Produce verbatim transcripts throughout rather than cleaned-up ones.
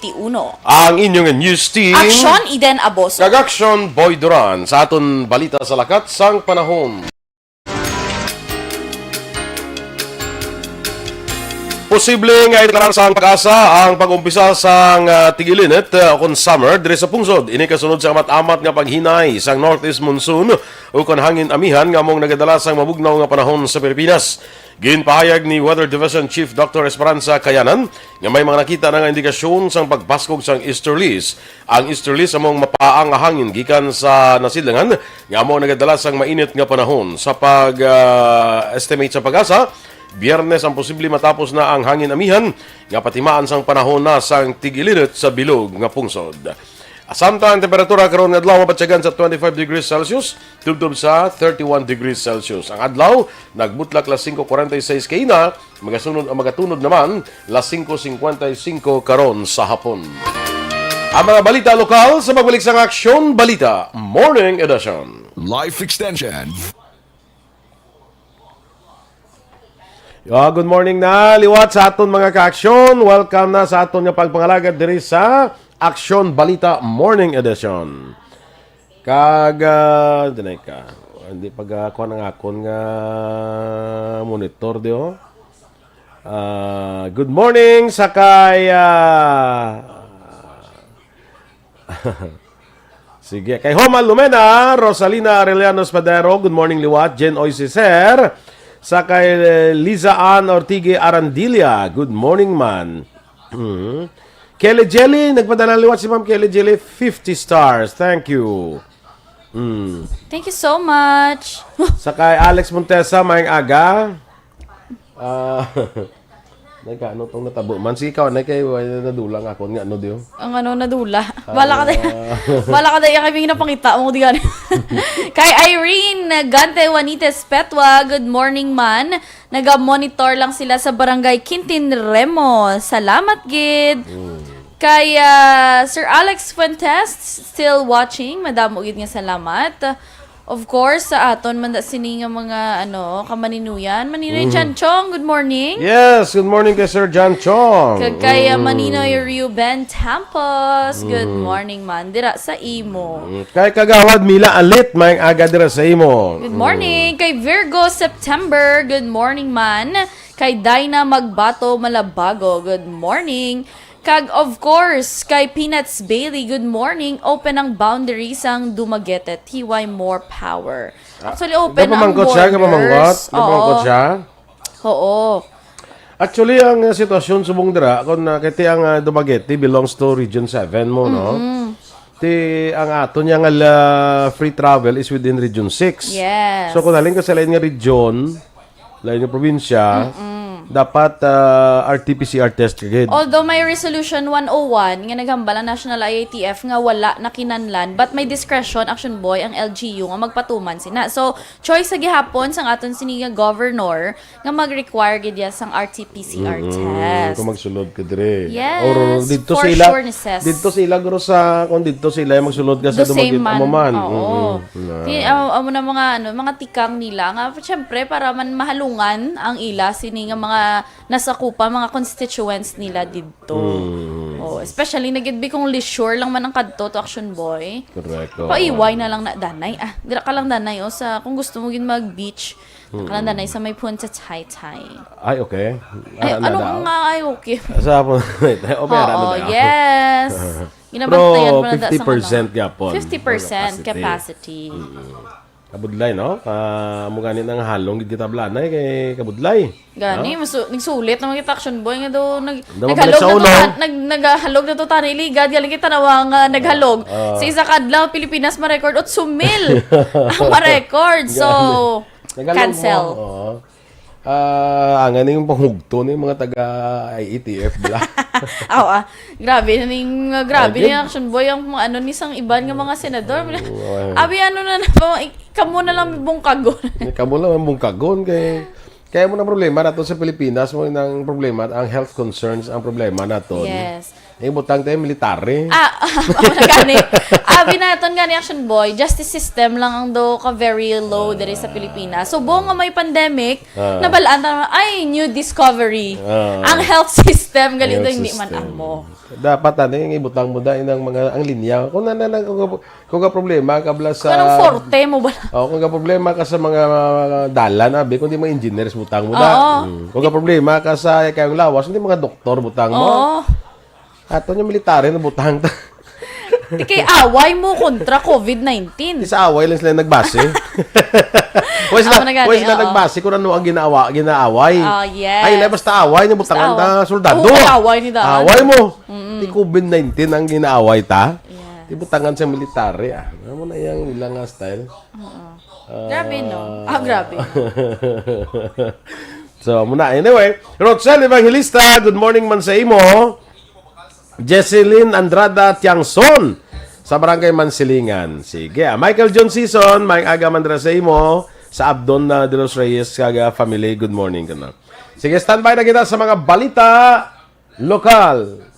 Uno. Ang inyong news team, Aksyon, Eden Aboso. Kag Aksyon, Boy Duran, sa aton balita sa lakat sang panahon. Posible nga ideklarar sang PAGASA ang pag-umpisa sang, ah, tig-ilinit, ah, ukon summer diri sa pungsod. Ini kasunod sa amat-amat nga paghinay sang northeast monsoon ukon hangin amihan nga among nagadala sang mabugnaw nga panahon sa Pilipinas. Ginpahayag ni Weather Division Chief Doctor Esperanza Kayanan nga may mga nakita na nga indikasyon sang pagbaskog sang easterlies. Ang easterlies amo ang mapaang nga hangin gikan sa nasidlangan nga amo ang nagadala sang mainit nga panahon. Sa pag, ah, estimate sa PAGASA, Biyernes ang posible matapos na ang hangin amihan nga patimaan sang panahon na sang tig-ilinit sa bilog nga pungsod. Samtang ang temperatura karon nga adlaw mabatyagan sa twenty-five degrees Celsius, tubtob sa thirty-one degrees Celsius. Ang adlaw nagbutlak las singko kuwarenta y seis kaina, magasunod, magatunod naman las singko singkwenta y singko karon sa hapon. Ang mga balita lokal sa pagbalik sang Aksyon Balita Morning Edition. Life Extension. Ah, good morning na liwat sa aton mga ka-aksyon. Welcome na sa aton nga pagpangalagad diri sa Aksyon Balita Morning Edition. Kag, ah, dinay ka. Hindi pag, ah, kuha ng akon nga monitor di, oh. Ah, good morning sa kay, ah, Sige. Kay Homa Lumena, Rosalina Arellano Espadero, good morning, liwat. Jen Oy Siser, sa kay, eh, Liza Ann Ortigue Arandilla, good morning, man. Mhm. Kelly Jelly, nagpadala liwat si Ma'am Kelly Jelly, fifty stars. Thank you. Mm. Thank you so much. Sa kay Alex Montesa, maayong aga. Ah, nagkaano tong natabo man? Sige, ikaw, anay kay wala na nadula nga ako nga ano, diyo? Ang ano, nadula. Ah. Bala ka tayo. Bala ka tayo, kami napangita mo, di gani. Kay Irene Gante Juanites Petwa, good morning, man. Naga-monitor lang sila sa Barangay Quintin Remo. Salamat, gid. Mm. Kay, ah, Sir Alex Fuentes, still watching. Madamo gid nga salamat. Of course, sa aton man da sini nga mga, ano, kamaninuyan. Maninoy Mm. John Chong, good morning. Yes, good morning kay Sir John Chong. Kag kay, ah, Mm. Maninoy Reuben Tampos, good Mm. morning man. Dira sa imo. Mm. Kay Kagawad Mila Alit, maayong aga dira sa imo. Good morning. Mm. Kay Virgo September, good morning man. Kay Dinah Magbato Malabago, good morning. Kag, of course, kay Peanuts Bailey, good morning. Open ang boundary sang Dumaguete, T Y more power. Ah, actually, open ang borders. Gapamangkot siya, gapamangkot? Gapamangkot Oo. siya? Oo. Actually, ang, uh, sitwasyon subong dira, kung, uh, kay ti ang, uh, Dumaguete belongs to Region seven mo, no? Mm-mm. Ti ang aton niya nga la-, free travel is within Region six. Yes. So, kung halin ka sa lain nga region, lain nga probinsya, Mm-mm. dapat, ah, R T P C R test ka gid. Although may Resolution one oh one nga naghambal ang National I A T F nga wala na kinahanglan, but may discretion, Action Boy, ang L G U nga magpatuman sina. So, choice sa gihapon sang aton sini nga governor nga mag-require gid ya sang R T P C R Mm-mm. test. Kung magsulod ka dire. Yes, Or dito for sa ila, sure, Nises. dito sa ila, guro, sa, kung dito sa ila, magsulod ka sa The same Dumaguete, amo man. man. Oo. Mm-mm. Na. Ti-, amo, amo na mga, ano, mga tikang nila nga, syempre, para man mahalungan ang ila, sini nga mga nasakupan, mga constituents nila didto. Mm. Oh, especially, nagidbi kung leisure lang man ang kadto to Action Boy. Correct, oo. Paiway na lang na danay. Ah, dira ka lang danay, oh, sa, kung gusto mo gid mag-beach, Mm. dira ka lang danay sa may Punta Taytay. Ay, okay. Ay, Ara na ano daw. nga, ay, okay. Sa po, o, may ara na Oo, daw. yes. Ginabantayan Pero pa na da sa fifty percent ano. gapon. Fifty percent Capacity. capacity. Mm. Kabudlay, no? Ah, amo gani nang halong gid kita blanay kay kabudlay. Gani, No? masu-, nagsulit naman kita, Action Boy, nga daw nag-, Daw naghalog mabalik sa na to uno. ta-, nag-, naghalog na to, Tanay Ligad, galing kita na nga naghalog. Ah. Sa isa ka adlaw, Pilipinas ma-record, otso mil ang ma-record. So, Gani. Naghalog cancel. mo. Oo. Ah, ang ganing panghugto ni mga taga I A T F bala. Aw, ah. Grabe na ning, uh, grabe Ay, ni good. Action Boy ang mga ano ni sang iban nga mga senador. Oo, ay. Abi, ano na na po, ik-, kamo na lang bungkagon. Kamo lang ang bungkagon kay, kaya mo na problema nato sa Pilipinas, mo nang problema, ang health concerns ang problema nato. Yes. Ibutang tayo military. Ah, amo na gani. Abi naton gani, Action Boy, justice system lang ang do ka very low diri sa Pilipinas. So, buong nga may pandemic, Ah. nabalaan ta naman, ay, new discovery. Ah. Ang health system, gali Health daw hindi man system. amo. Dapat, ano, yung ibutang mo dahil ng mga, ang linya. Kung na, na, na, kung, kung ka problema, kabla sa Kung anong forte mo ba? Oh, kung ka problema ka sa mga, mga dalan, abi, kung di mga engineers, butang mo Oo. da. Mm. Kung ka problema ka sa kayong lawas, hindi mga doktor, butang mo. Oo. Ato yung military na butang ta. Di kay away mo kontra covid nineteen. Di sa away lang sila nagbase. Wala sila, Amo na gani, wala sila oo. nagbase kung ano ang ginaawa, ginaaway. Ah, yes. Ay, na basta away niya, butangan Basta ta, away. soldado. Oo, away ni daan. Away mo. Mm-mm. Di covid nineteen ang ginaaway ta. Yes. Di butangan sa military, ah. Ano mo na yung ilang, ah, style? Oo. Ah. Grabe, no? Ah, grabe. So, muna. Anyway, Rochelle Evangelista, good morning man sa imo. Jesselyn Andrada Tiangson sa Barangay Mansilingan. Sige, ah, Michael John Season, may aga man dira sa imo sa Abdon na De Los Reyes, kaga family. Good morning kana. Sige, standby na kita sa mga balita lokal.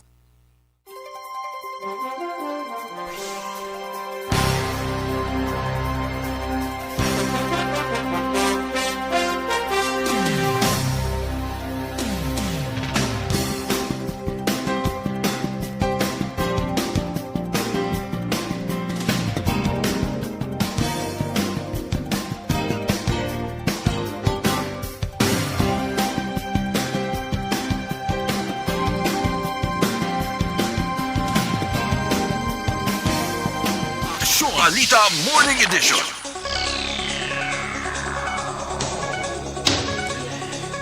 Aksyon Balita Morning Edition.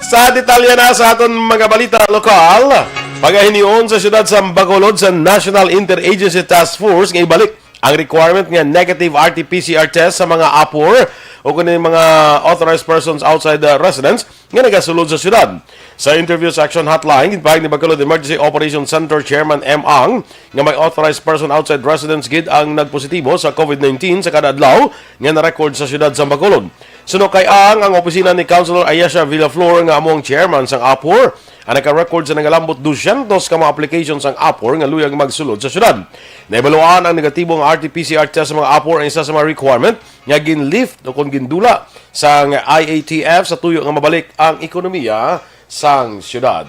Sa detalye na sa aton mga balita lokal, pagahinion sa siyudad sa Bacolod sa National Interagency Task Force nga ibalik ang requirement nga negative R T P C R test sa mga apor o kuno mga authorized persons outside the residence nga nagasulod sa siyudad. Sa interview sa Action Hotline, ginpahayag ni Bacolod Emergency Operations Center Chairman M. Ang nga may authorized person outside residence gid ang nagpositibo sa covid nineteen sa kada adlaw nga na-record sa siyudad sa Bacolod. Suno kay Ang, ang opisina ni Councilor Ayesha Villaflor nga amo ang chairman sang apor, ang naka-record sa nagalambot dusyentos ka mga applications ang apor nga luyag magsulod sa syudad. Nahibaluan ang negatibo nga R T P C R test sa mga apor ang isa sa mga requirement nga gin-lift o kon gindula sang I A T F sa tuyo nga mabalik ang ekonomiya sang syudad.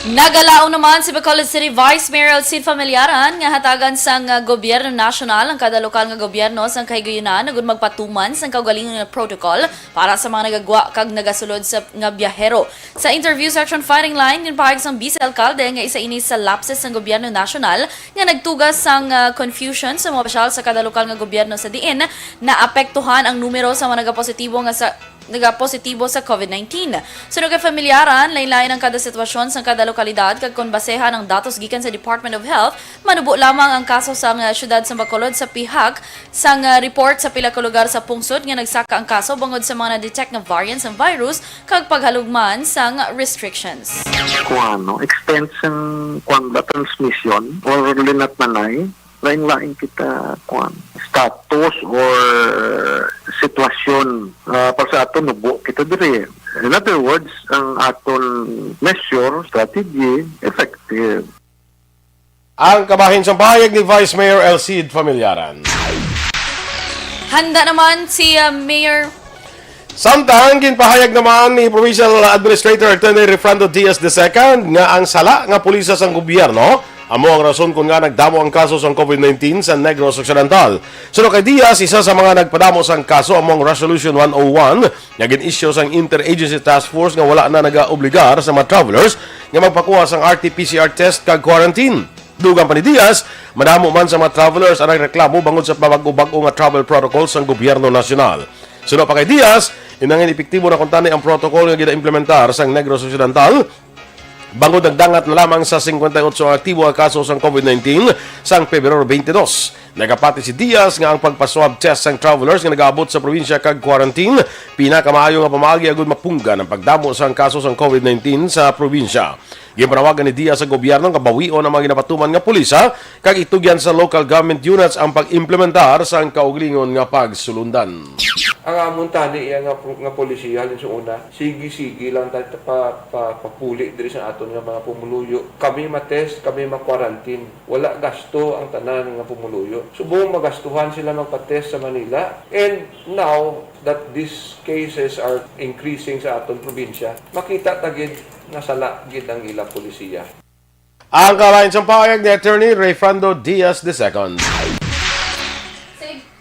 Nagalaom naman si Bacolod City Vice Mayor Elcid Familiaran nga hatagan sang, ah, gobyerno nasyonal ang kada lokal nga gobyerno sang kahigayunan agud magpatuman sang kaugalingon nga protocol para sa mga nagagwa kag nagasulod sa, nga biyahero. Sa interview sa Action Firing Line, ginpahayag sang Vice Alcalde nga isa ini sa lapses sang gobyerno nasyonal nga nagtuga sang, ah, confusion sa mga opisyal sa kada lokal nga gobyerno sa diin naapektuhan ang numero sa mga nagapositibo nga sa nagapositibo sa covid nineteen. Suno kay Familiaran, lain-lain ang kada sitwasyon sa kada lokalidad, kag kon basehan ang datos gikan sa Department of Health, manubo lamang ang kaso sa nga siyudad sa Bacolod sa pihak sang, ah, report sa pila ka lugar sa pungsod nga nagsaka ang kaso bangod sa mga na-detect nga variants sang virus kag paghalugman sang restrictions. Kuan, no? Extent sang, kuan ba, transmission or linatnanay, lain-lain kita, kuan, status or sitwasyon. Ah, para sa aton, nubo kita diri. In other words, ang aton measure, strategy, effective. Ang kabahin sang pahayag ni Vice Mayor Elcid Familiaran. Handa naman si, uh, Mayor Samtang, ginpahayag naman ni Provincial Administrator Attorney Refrando Diaz the second nga ang sala nga pulisya sang gobyerno amo ang rason kon ngaa nagdamo ang kaso sang covid nineteen sa Negros Occidental. Suno kay Diaz, isa sa mga nagpadamo sang kaso amo ang Resolution one oh one nga gin-issue sang Interagency Task Force nga wala na nagaobligar sa mga travelers nga magpakuha sang R T P C R test kag quarantine. Dugang pa ni Diaz, madamo man sa mga travelers ang nagreklamo bangod sa pabag-o-bag-o nga travel protocol sang gobyerno nasyonal. Suno pa kay Diaz, inangin epektibo na kuntani ang protocol nga ginaimplementar sang Negros Occidental, bangod nagdangat na lamang sa singkwenta y otso ang aktibo nga kaso sang covid nineteen sang Pebrero twenty-two. Nagapati si Diaz nga ang pagpa-swab test sang travelers nga nagaabot sa probinsya kag quarantine pinakamaayo nga pamaagi agud mapunggan ang pagdamo sang kaso sang covid nineteen sa probinsya. Ginpanawagan ni Diaz sa gobyerno nga bawion ang mga ginapatuman nga pulisya kag itugyan sa local government units ang pag-implementar sang kaugalingon nga pagsulundan. Ang amon tani iya nga, nga polisiya halin sa una, sige-sige lang ta pa, pa, papuli diri sa aton nga mga pumuluyo. Kami ma-test, kami ma-quarantine. Wala gasto ang tanan nga pumuluyo. Subong magastuhan sila magpa-test sa Manila. And now that these cases are increasing sa aton probinsya, makita ta gid nga sala gid ang ilang polisiya. Ang kalain sang pahayag ni Attorney Rayfrando Diaz the second.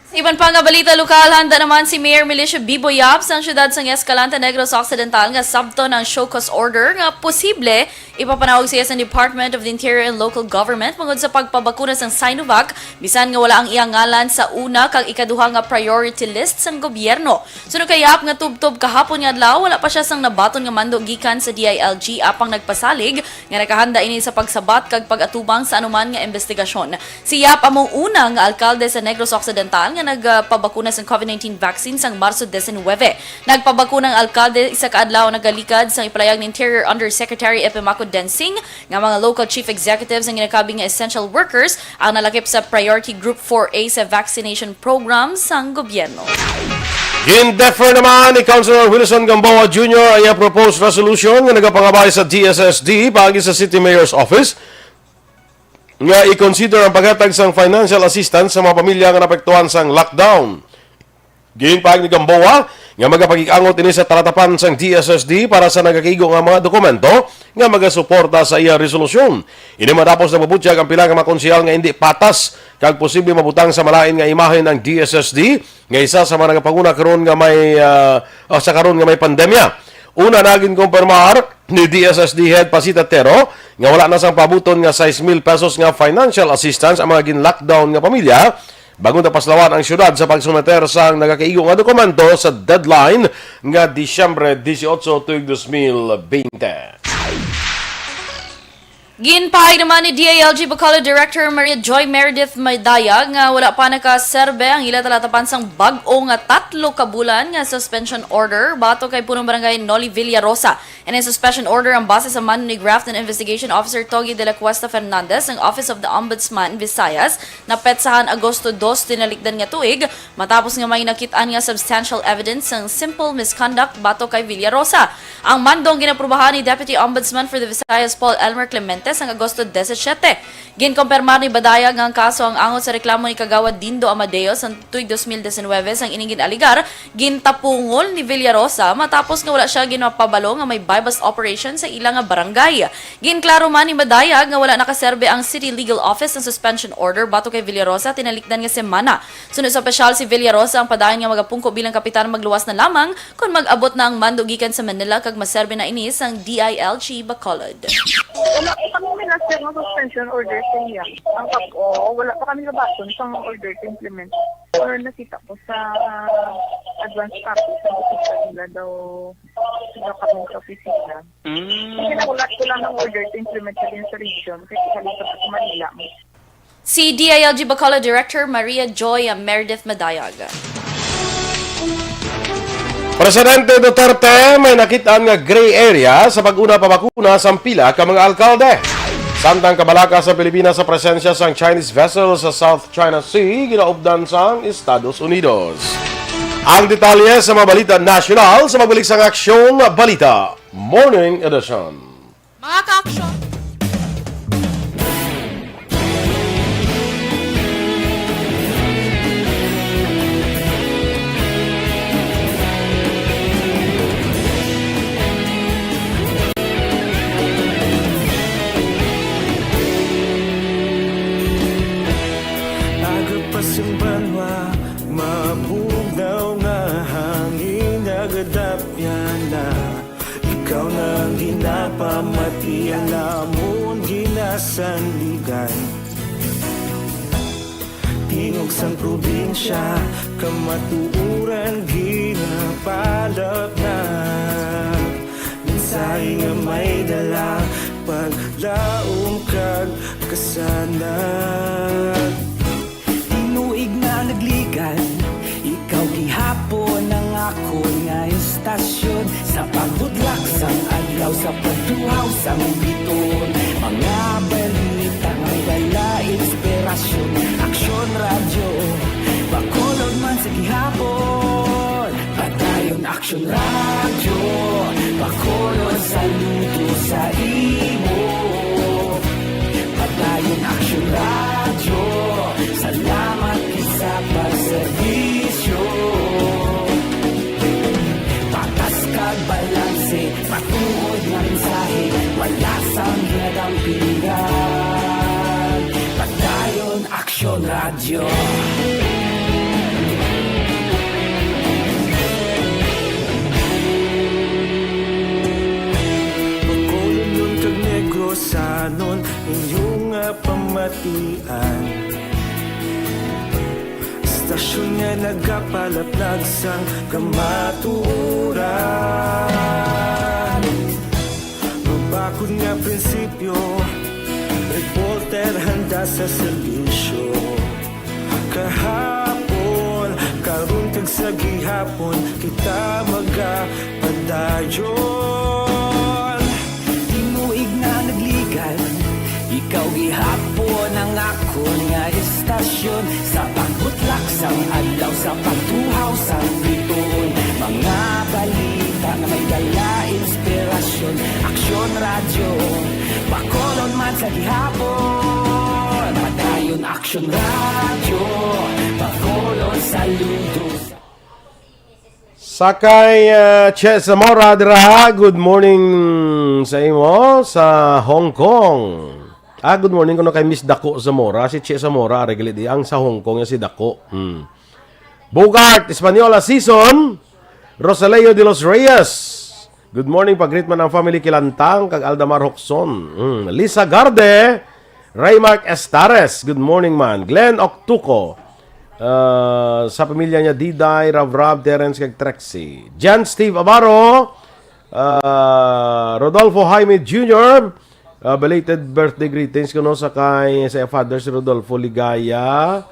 Sa iban pa nga balita lokal, handa naman si Mayor Milicio Bibo Yap sang siyudad sang Escalante Negros Occidental nga sabton ang show cause order nga posible ipapanawag sa iya sang Department of the Interior and Local Government bangod sa pagpabakuna sang Sinovac, bisan nga wala ang iya ngalan sa una kag ikaduha nga priority list sang gobyerno. Suno kay Yap nga tubtob kahapon nga adlaw, wala pa siya sang nabaton nga mando gikan sa D I L G apang nagpasalig nga nakahanda ini sa pagsabat kag pag-atubang sa anuman nga imbestigasyon. Si Yap amo una nga alkalde sa Negros Occidental nga nagpabakuna sang COVID nineteen vaccine sang Marso diecinuebe. Nagpabakuna ang alkalde isa ka adlaw nagalikad sang ipalayag ni Interior Undersecretary Epimaco Densing nga mga local chief executives ang ginakabig nga essential workers ang nalakip sa Priority Group four A sa vaccination program sang gobyerno. Gin-defer naman ni Councilor Wilson Gamboa Junior ang iyang proposed resolution nga nagapangabay sa D S S D paagi sa City Mayor's Office nga i-consider ang paghatag sang financial assistance sa mga pamilya nga naapektuhan sang lockdown. Ginpahayag ni Gamboa nga magapakig-angot ini sa talatapan sang D S S D para sa nagakaigo nga mga dokumento nga magasuporta sa iya resolusyon. Ini matapos nagpabutyag ang pila ka mga konsehal nga indi patas kag posible mabutang sa malain nga imahen ang D S S D nga isa sa mga nagapanguna karon nga may, ah, ah, sa karon nga may pandemya. Una, naginkumpirmar ni D S S D Head Pasita Tero nga wala na sang pabuton nga sais mil pesos nga financial assistance ang mga gin-lockdown nga pamilya bangod napaslawan ang siyudad sa pagsumeter sang nagakaigo nga dokumento sa deadline nga Disyembre dieciocho tuig dos mil veinte. Ginpahayag naman ni D I L G Bacolod Director Maria Joy Meredith Madayag nga wala pa nakaserbe ang ila talatapan sang bag-o nga tatlo ka bulan nga suspension order batok kay Punong Barangay Noli Villarosa. Ini suspension order ang base sa mano ni Graft and Investigation Officer Togi de la Cuesta Fernandez sang Office of the Ombudsman Visayas, napetsahan Agosto dos tinalikdan nga tuig, matapos nga may nakit-an nga substantial evidence sang simple misconduct batok kay Villarosa. Ang mando ang ginaprubahan ni Deputy Ombudsman for the Visayas Paul Elmer Clemente sang Agosto disisiete. Ginkumpirmar ni Madayag nga ang kaso ang angot sa reklamo ni Kagawad Dindo Amadeo sang tuig dos mil diecinuebe sang ining gin-alegar gintapungol ni Villarosa matapos nga wala sia ginapabalo nga may buy-bust operation sa ila nga barangay. Ginklaro man ni Madayag nga wala nakaserbe ang City Legal Office sang suspension order batok kay Villarosa tinalikdan nga semana. Suno sa opisyal, si Villarosa ang padayon nga magapungko bilang kapitan magluwas na lamang kon mag-abot na ang mando gikan sa Manila kag maserbe na ini sang D I L G Bacolod. Wala pa kami na-serve nga suspension order sa iya. Ang bag-o, wala pa kami nabaton sang order to implement. Pero nakita ko sa, ah, advance copy sa bukod sa nila daw, daw kami sa opisina. Mm. Kasi nakulat ko lang ang order to implement sa, sa region. Kasi sa Manila mo. Si D I L G Bacolod Director Maria Joy Meredith Madayag. Presidente Duterte may nakit-an nga gray area sa pag-una pabakuna sang pila ka mga alkalde. Samtang kabalaka sa Pilipinas sa presensya sang Chinese vessel sa South China Sea, ginaupdan sang Estados Unidos. Ang detalye sa mga balita nasyonal sa pagbalik sang Aksyon Balita Morning Edition. Mga ka-aksyon. Aga pa sing banwa, mabugnaw nga hangin, nagadapyan na. Ikaw na ang ginapamati, ang amon ginasandigan. Tingog sang probinsya, kamatuoran ginapalapnag. Mensahe nga may dala, paglaom kag kasanag. Tinuig na nagligan, ikaw gihapon ang akon nga estasyon. Sa pagbudlak sang adlaw, sa pagduhaw sang biton, mga balita may dala inspirasyon. Aksyon Radyo, Bacolod man sa gihapon. Aksyon Radyo, pakulon saludo sa imo. Padayon Aksyon Radyo, salamat gid sa pagserbisyo. Patas kag balanse, matuod nga mensahe, wala sang ginadampingan. Padayon Aksyon Radyo. Bacolodnon kag Negrosanon, inyo nga pamatian. Istasyon nga nagapalaplag sang kamatuoran. Mabakod nga prinsipyo, reporter handa sa serbisyo. Kahapon, karon kag sa gihapon, kita magapadayon. Tinuig na nagligan, ikaw gihapon ang akon nga istasyon. Sa pagbutlak sang adlaw, sa pagtuhaw sang bituon, mga balita nga may dala inspirasyon. Aksyon Radyo, Bacolod man sa gihapon. Padayon Aksyon Radyo, Bacolod saludo sa Sakay, uh, Che Zamora dira. Good morning sa imo sa Hong Kong. Ah, good morning kuno kay Miss Dako Zamora. Si Che Zamora, ari gali di ang sa Hong Kong, ya si Dako. Hmm. Bogart Española Season, Rosaleo de los Reyes. Good morning, pag-greet man ang family Kilantang kag Aldamar Hokson. Mm. Lisa Garde, Raymark Estares. Good morning man. Glenn Octuco. Ah, sa pamilya niya, Diday, Rav Rav, Terence, kag Trexie. Jan Steve Abaro, ah, Rodolfo Jaime Junior, ah, belated birthday greetings kuno sa kay, sa father si Rodolfo Ligaya,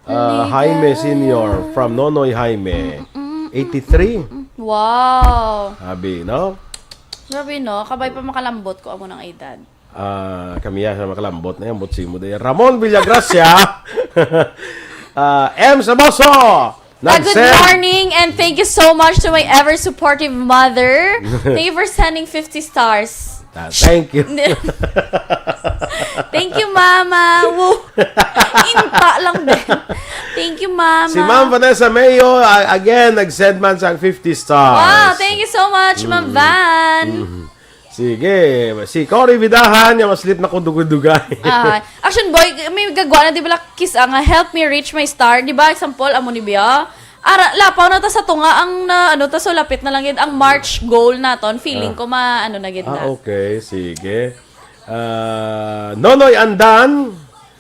ah, Liga. Jaime Senior from Nonoy Jaime, eighty-three. Wow. Abi, no? Grabe, no? Kabay pa makalambot ko amo ng edad. Ah, kami ya sa makalambot na yan, butsi mo din. Ramon Villagracia, ah, M Samoso, Ah, good nagsend. Morning and thank you so much to my ever supportive mother. Thank you for sending fifty stars. Ah, thank you. Thank you, Mama. Woo. Inta lang din. Thank you, Mama. Si Ma'am Vanessa Mayo, ah, again, nag-send man sa fifty stars. Wow, thank you so much, Ma'am Van. Mm. Sige, si Cory Vidahan, nga maslip na ko dugay-dugay. Ah, Action Boy, may gagwa na, di ba, Lakis, ah, nga, "Help me reach my star." Di ba, example, amo ni biya? Ara, lapaw na ta sa tunga ang na, ano, ta, so lapit na lang gid ang March goal naton. Feeling Ah. ko ma, ano na gid Ah, na. Okay, sige. Ah, Nonoy Andan,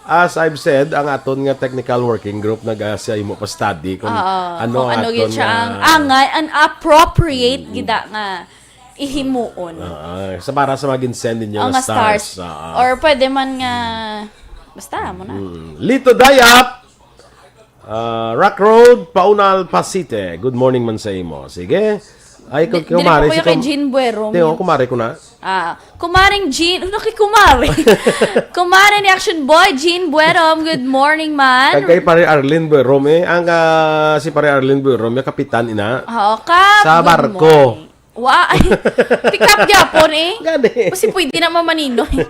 as I've said, ang aton nga technical working group nag-, ah, siya imo pa study kung Oo, ano kung ang ano aton gid siya nga ang angay, an appropriate Mm. gid nga ihimuon. Ah, sa para sa mga ginsend ninyo Oh, nga nga stars. Stars. Ah. Or pwede man nga, basta mo na. Mm. Lito Dayap, ah, Rock Road, Paunal, Pasite. Good morning man sa imo. Sige. Ay, Di-, ku-, dili kumari pa si kuya kay kum-, Jean Buerom. Di, oh, kumari ko na. Ah, kumaring Jean, ano kay kumari? Kumari ni Action Boy, Jean Buerom, good morning, man. Kag kay Pare Arlene Buerom, eh. Ang, ah, si Pare Arlene Buerom, yung kapitan, ina. Oo, Kap, Sa good barko. morning. Wa, ay, pick up gyapon, eh. Gani. Kasi pwede na mamaninoy.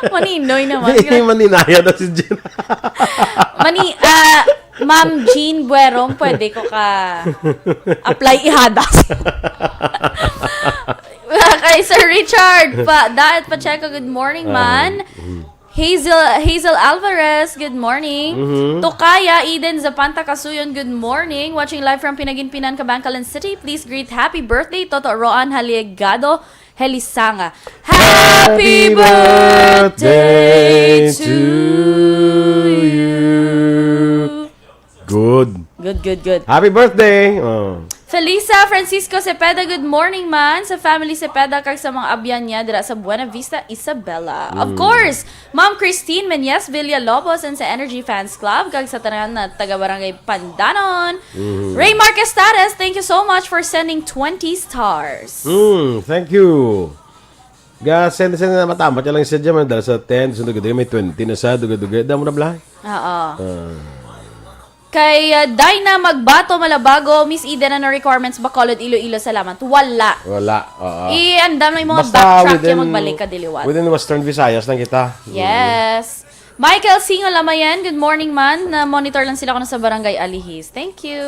Maninoy naman. Di, maninaya daw si Jean. Mani-, ah, Ma'am Jean Buerom, pwede ko ka apply ihadas. Kay Sir Richard pa, Daet Pacheco, good morning, Ah, man. mm. Hazel, Hazel Alvarez, good morning. Mhm. Tokaya Eden Zapanta Kasuyon, good morning. Watching live from Pinaginpinan, Kabankalan City. Please greet happy birthday, Toto Roan Haligado Helisanga. Happy Happy birthday birthday to to you. Good. Good, good, good. Happy birthday! Oh. Felisa Francisco Cepeda, good morning, man. Sa family Cepeda, kag sa mga abyan niya dira sa Buena Vista, Isabela. Of Mm. course, Ma'am Christine Menyes Villalobos and sa Energy Fans Club, kag sa tanan na taga Barangay Pandanon. Mm. Ray Marquez Tares, thank you so much for sending twenty stars. Mm, thank you. Ga send, send na matamat ka lang siya dyan, man. Dahil sa ten, sa dugay-dugay, may twenty na sa dugay-dugay. Damo na, Blay? Oo. Ah. Kay, ah, Dinah Magbato Malabago, Miss Eden, ano requirements Bacolod, Iloilo? Salamat. Wala. Wala. Oo. I-andam lang yung mga Basta backtrack within, yung magbalik ka diliwat. Within Western Visayas lang kita. Mm. Yes. Michael Singo Lamayan, good morning, man. Na-monitor lang sila ko sa Barangay Alihis. Thank you.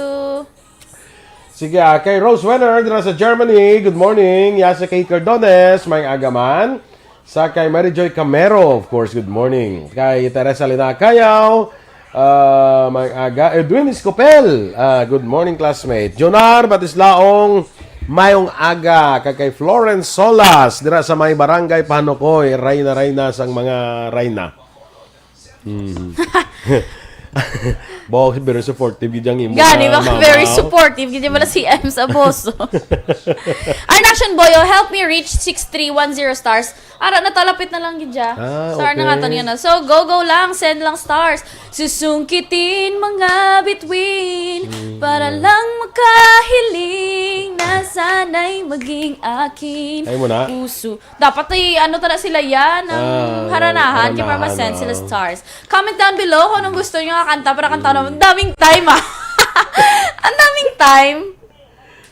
Sige, ah, kay Rose Wenner dira sa Germany, good morning. Yasa kay Cardones, may agaman. Sa kay Mary Joy Camero, of course, good morning. Kay Teresa Lina Cayaw, ah, may aga. Edwin Escopel, ah, good morning, classmate. Jonar Batislaong, mayong aga. Kay, kay Florence Solas, dira sa may barangay Panukoy, rayna-rayna sang mga rayna. Mhm. Bo, very supportive gid ang imo Gani, nga baka mama, very oh. Supportive gid man si M sa boso. Arnaction Boyo, help me reach six three one zero stars. Ara na, talapit na lang gid siya. Ah, Star na nga okay. Tanya na. So, go, go lang, send lang stars. Susungkitin mga bituin Mm. Para lang makahiling na sana'y maging akin. Ay mo na. Puso. Dapat ay ano tala sila yan, ang Ah, haranahan, kay para haranahan, ma-send sila oo. Stars. Comment down below kung anong gusto nyo nga kanta para kanta naman. Daming time, ah. Ang daming time.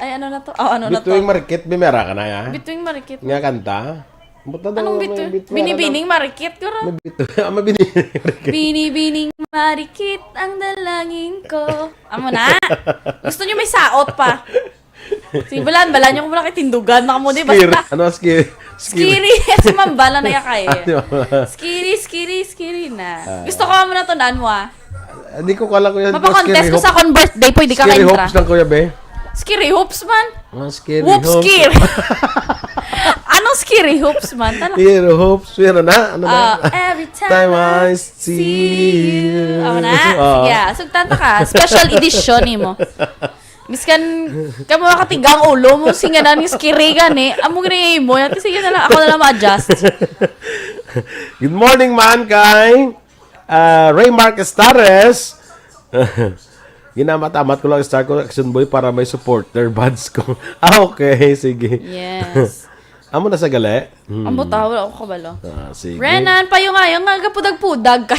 Ay, ano na to? Oh, ano na to? Bituing Marikit, bimera ka na, ya? Bituing Marikit. Nga kanta? Buta daw Anong may bitu-, bituing, ano binibining daw? Marikit, guro? May bitu-, ah, may binibining Marikit. Binibining Marikit ang dalangin ko. Amo na. Gusto nyo may saot pa? Sige, balaan, balaan nyo kung wala kay tindugan. Nakamu, di, Scary. Basta. Ano, scary? Scary. Scary. Si Mambala na yakay. Ah, si Mambala. Scary, scary, scary na. Ah. Gusto ko mo na to, naan mo, ah. Hindi ko kala, kuya. Mapakontest ko sa akong birthday, pwede ka Scary kaintra. Hopes lang, kuya, be. Scary hopes man. Ah, scary Whoops, hopes. Scary. Anong scary hopes man? Tala. Scary hopes, pero na, ano na? Ah, every time Time I I see see you. you. Ako na. Ah. Sige, ah. Sugtan ta ka. Special edition nimo. Miskan, kamo makatigang ulo mo, singanan yung skirigan eh. Amo gani mo, yati sige na lang, ako na lang ma-adjust. Good morning, man, kay, ah, Raymark Estares. Ginamatamat ko lang, star ko, Action Boy, para may supporter badge ko. Ah, okay, sige. Yes. Amo na sa gali? Hmm. Ang buta, wala ako kabalo. Ah, sige. Renan, payo nga, yung nga, gapudag-pudag ka.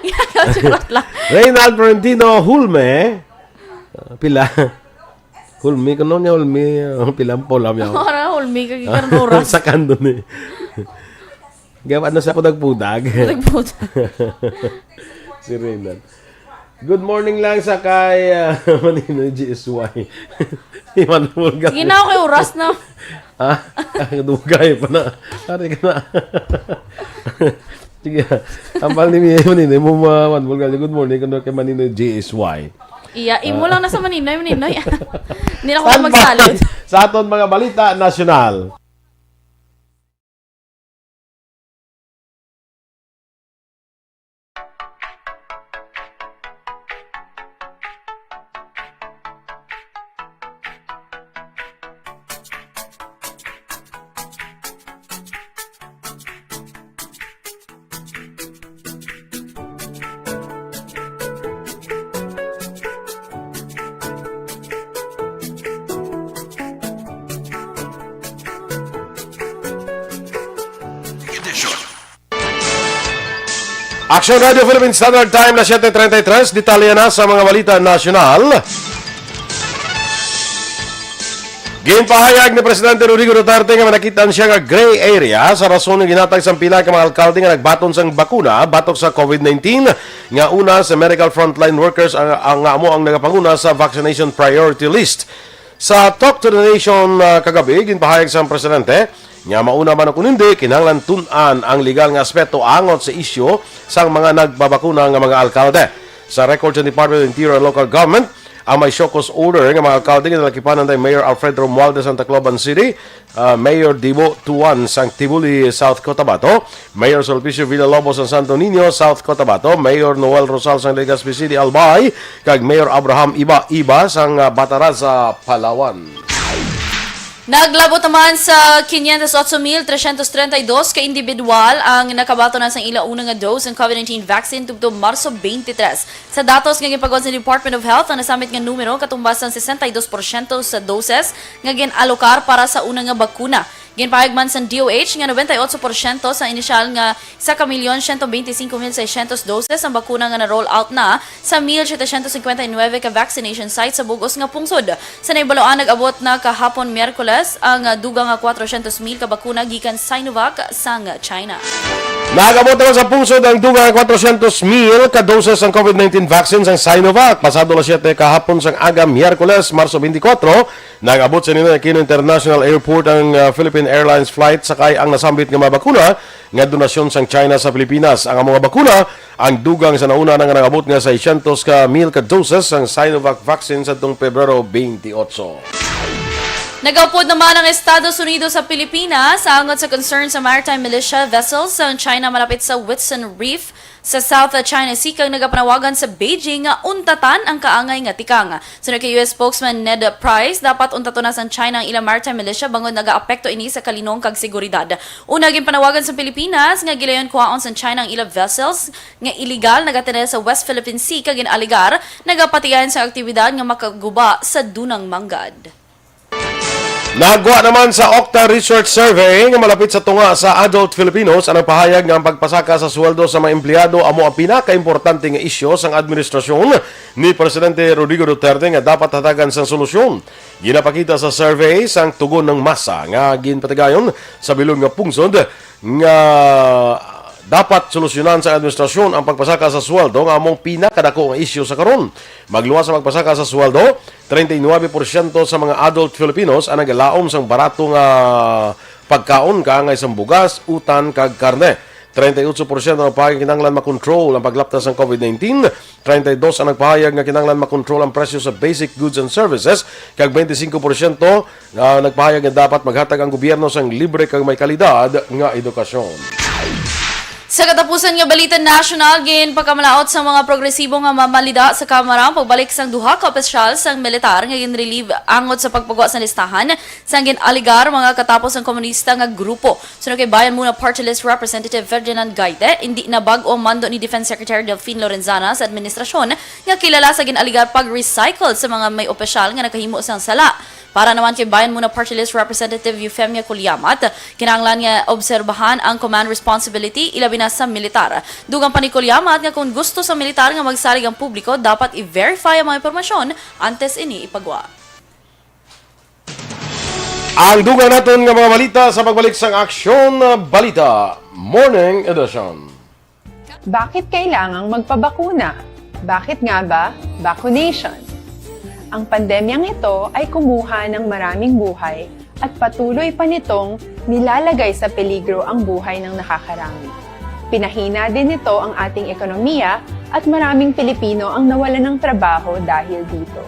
Ginagawa lang. Reynald Florentino Hulme. Ah, pila? Hulmi, kuno niya Hulmi, ah, pila ang pula niya? Ora, Hulmi, kag ikaw oras. Sa kando ni. Gab-, ano sa pudag-pudag? Pudag-pudag. Si Reynald. Good morning lang sa kay, ah, Maninoy G S Y. Iman mo ga- Sige na, okay, oras na. Ah, dugay pa na. Ari ka na. Sige, ah. Ang pal ni Mia, Maninoy mo, ma-, man, Bulgaria. Good morning, kuno kay Maninoy G S Y. Iya, imo Ah. lang na sa Maninoy, Maninoy. Hindi na ko Standby magsalin. Sa aton mga balita nasyonal. Action Radio Philippine Standard Time na siyete treinta y tres. Detalye na sa mga balita nasyonal. Ginpahayag ni Presidente Rodrigo Duterte nga manakitan siya nga gray area sa rason nga ginhatag sang pila ka mga alkalde nga nagbaton sang bakuna batok sa COVID nineteen, nga una sa medical frontline workers ang, ang, nga amo ang nagapanguna sa vaccination priority list. Sa Talk to the Nation, ah, kagabi, ginpahayag sang presidente nga mauna man o kun hindi, kinahanglan tun-an ang legal nga aspeto angot sa isyu sang mga nagpabakuna nga mga alkalde. Sa record sa Department of Interior and Local Government, ang may show cause order nga mga alkalde nga nalakipan anday Mayor Alfred Romualdez sang Tacloban City, ah, Mayor Dibo Tuan sang Tibuli, South Cotabato, Mayor Sulpicio Villalobos sang Santo Niño, South Cotabato, Mayor Noel Rosal sang Legazpi City, Albay, kag Mayor Abraham Iba Iba sang, ah, Bataraza, Palawan. Naglabot naman sa quinientos ocho mil trescientos treinta y dos ka individual ang nakabaton na sang ila una nga dose sang COVID nineteen vaccine tubtob Marso twenty-three. Sa datos nga ginpagawad sa Department of Health, ang nasambit nga numero katumbas sang sesenta y dos porsyento sa doses nga gin-alokar para sa una nga bakuna. Ginpahayag man sang D O H nga noventa y ocho porsyento sa inisyal nga isa ka milyon siyento benti singko mil seiscientos doses ang bakuna nga na-roll out na sa mil setecientos cincuenta y nueve ka vaccination site sa bug-os nga pungsod. Sa nahibaluan, nag-abot na kahapon Miyerkules ang, ah, dugang nga kwatrocientos mil ka bakuna gikan Sinovac sang China. Nag-abot naman sa pungsod ang dugang nga kwatrocientos mil ka doses sang COVID nineteen vaccine sang Sinovac. Pasado alas siyete kahapon sang aga, Miyerkules, Marso twenty-four, nag-abot sa Ninoy Aquino International Airport ang, ah, Philippine Airlines flight sakay ang nasambit nga mga bakuna nga donasyon sang China sa Pilipinas. Ang mga bakuna, ang dugang sa nauna na nga nangabot nga seiscientos ka mil ka doses sang Sinovac vaccine sadtong Pebrero twenty-eight. Nagaupod naman ang Estados Unidos sa Pilipinas angot sa concern sa maritime militia vessels sang China malapit sa Whitsun Reef sa South China Sea, kag nagapanawagan sa Beijing nga untatan ang kaangay nga tikang. Suno kay U S spokesman Ned Price, dapat untaton na sang China ang ilang maritime militia bangod nagaapekto ini sa kalinong kag seguridad. Una, ginpanawagan sa Pilipinas nga gilayon kuhaon sang China ang ilang vessels nga iligal nagatener sa West Philippine Sea kag gin-alegar nagapatigayon sang aktibidad nga makaguba sa dunang manggad. Nagwa naman sa Okta Research Survey nga malapit sa tunga sa adult Filipinos ang nagpahayag nga ang pagpasaka sa sweldo sa mga empleyado amo ang pinakaimportante nga isyu sang administrasyon ni Presidente Rodrigo Duterte nga dapat hatagan sang solusyon. Ginapakita sa survey sang tugon ng masa nga ginpatigayon sa bilog nga pungsod nga dapat solusyonan sa administrasyon ang pagpasaka sa sweldo nga among pinakadako nga isyu sa karon. Magluwas sa pagpasaka sa sweldo, treinta y nuebe porsyento sa mga adult Filipinos ang nagalaom sang barato nga pagkaon, kaangay sang bugas, utan, kag karne. Treinta y ocho porsyento ang nagpahayag kinahanglan makontrol ang paglapta sang COVID nineteen, treinta y dos ang nagpahayag nga kinahanglan makontrol ang presyo sa basic goods and services, kag twenty-five porsyento, ah, nagpahayag nga dapat maghatag ang gobyerno sang libre kag may kalidad nga edukasyon. Sa katapusan nga balita nasyonal, ginpakamalaot sa mga progresibo nga mamalida sa Kamara ang pagbalik sang duha ka opisyal sang militar nga ginrelieve angot sa pagpagwa sa listahan sang gin-alegar mga katapos ang komunista nga grupo. Suno kay Bayan Muna Party List Representative Ferdinand Gaite, indi na bag-o ang mando ni Defense Secretary Delfin Lorenzana sa administrasyon nga kilala sa gin-alegar pag-recycle sa mga may opisyal nga nakahimo sang sala. Para naman kay Bayan Muna Party List Representative Eufemia Kuliamat, kinahanglan nga obserbahan ang command responsibility, ilabi na sa militar. Dugang pa ni Kuliamat nga kung gusto sa militar nga magsalig ang publiko, dapat i-verify ang mga impormasyon antes ini ipagwa. Ang dugang naton nga mga balita sa pagbalik sang Aksyon Balita Morning Edition. Bakit kailangang magpabakuna? Bakit nga ba vaccination? Ang pandemyang ito ay kumuha ng maraming buhay at patuloy pa nitong nilalagay sa peligro ang buhay ng nakakarami. Pinahina din nito ang ating ekonomiya at maraming Pilipino ang nawalan ng trabaho dahil dito.